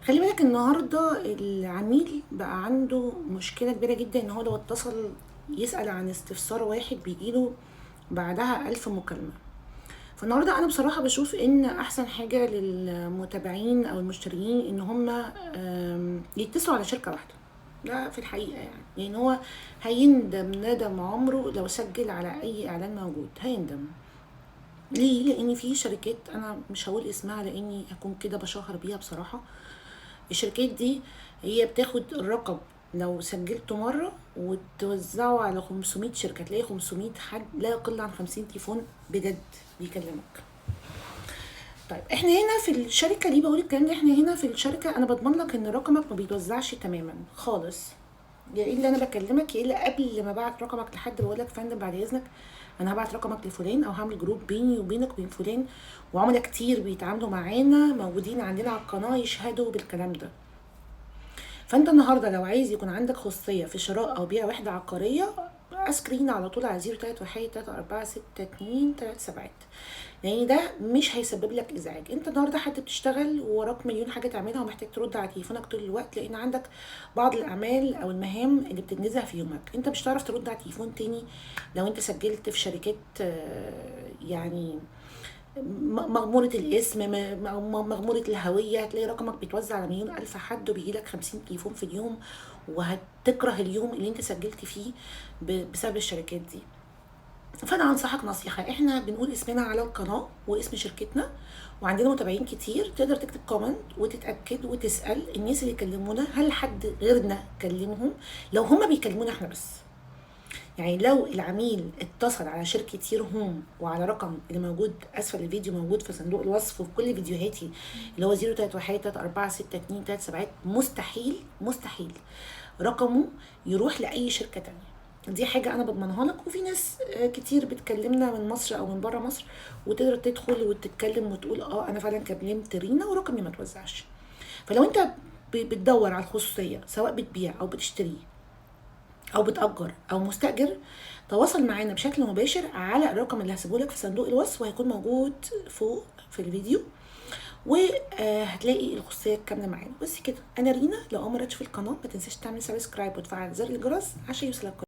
خلي بالك النهارده العميل بقى عنده مشكلة كبيرة جدا، ان هو لو اتصل يسأل عن استفسار واحد بيجيله بعدها 1000 مكالمة. فالنهارده انا بصراحة بشوف ان احسن حاجة للمتابعين او المشترين ان هم يتصلوا على شركة واحدة. ده في الحقيقة يعني هو هيندم ندم عمره لو سجل على اي اعلان موجود، هيندم. ليه؟ لان في شركات انا مش هقول اسمها لاني هكون كده بشهر بيها بصراحة. الشركات دي هي بتاخد الرقم لو سجلته مرة وتوزعه على 500 شركة، تلاقي 500 حد لا يقل عن 50 تليفون بجد بيكلمك. طيب احنا هنا في الشركة ليه بقول الكلام ده؟ احنا هنا في الشركة انا بضمن لك ان رقمك ما بيتوزعش تماما خالص، يا الا انا بكلمك، يا الا قبل ما بعت رقمك لحد بقول لك فندم بعد اذنك انا هبعت رقمك لفلان، او هعمل group بيني وبينك وبين فلان، وعملاء كتير بيتعاملوا معانا موجودين عندنا على القناة يشهدوا بالكلام ده. فانت النهارده لو عايز يكون عندك خصوصية في شراء او بيع وحده عقارية، screen على طول على 0 3 1 3 4 6 2 3 7، لان ده مش هيسبب لك ازعاج. انت النهارده حد بتشتغل ووراك مليون حاجة تعملها ومحتاج ترد على تليفونك طول الوقت، لان عندك بعض الاعمال او المهام اللي بتنجزها في يومك، انت مش هتعرف ترد على التليفون تاني لو انت سجلت في شركات يعني مغمورة الاسم، مغمورة الهوية، هتلاقي رقمك بيتوزع على مليون ألف حد وبيجيلك 50 تليفون في اليوم، وهتكره اليوم اللي انت سجلت فيه بسبب الشركات دي. فأنا أنصحك نصيحة، احنا بنقول اسمنا على القناة واسم شركتنا وعندنا متابعين كتير، تقدر تكتب comment وتتأكد وتسأل الناس اللي كلمونا هل حد غيرنا كلمهم. لو هما بيكلمونا احنا بس، يعني لو العميل اتصل على شركة يير هوم وعلى رقم اللي موجود أسفل الفيديو، موجود في صندوق الوصف وفي كل فيديوهاتي، اللي هو 0 3 1 3 4 6 2 3 7، مستحيل مستحيل رقمه يروح لأي شركة تانية. دي حاجة أنا بضمنها لك. وفي ناس كتير بتكلمنا من مصر أو من برا مصر، وتقدر تدخل وتتكلم وتقول أنا فعلا كلمت رينا ورقمي ما توزعش. فلو أنت بتدور على الخصوصية سواء بتبيع أو بتشتري أو بتأجر أو مستأجر، تواصل معانا بشكل مباشر على الرقم اللي هسيبه لك في صندوق الوصف، وهيكون موجود فوق في الفيديو، وهتلاقي الخصوصية الكاملة معانا. بس كده، أنا رينا، لو أول مرة تشوف القناة ما تنساش تعمل subscribe وتفعل زر الجرس عشان يوصلك.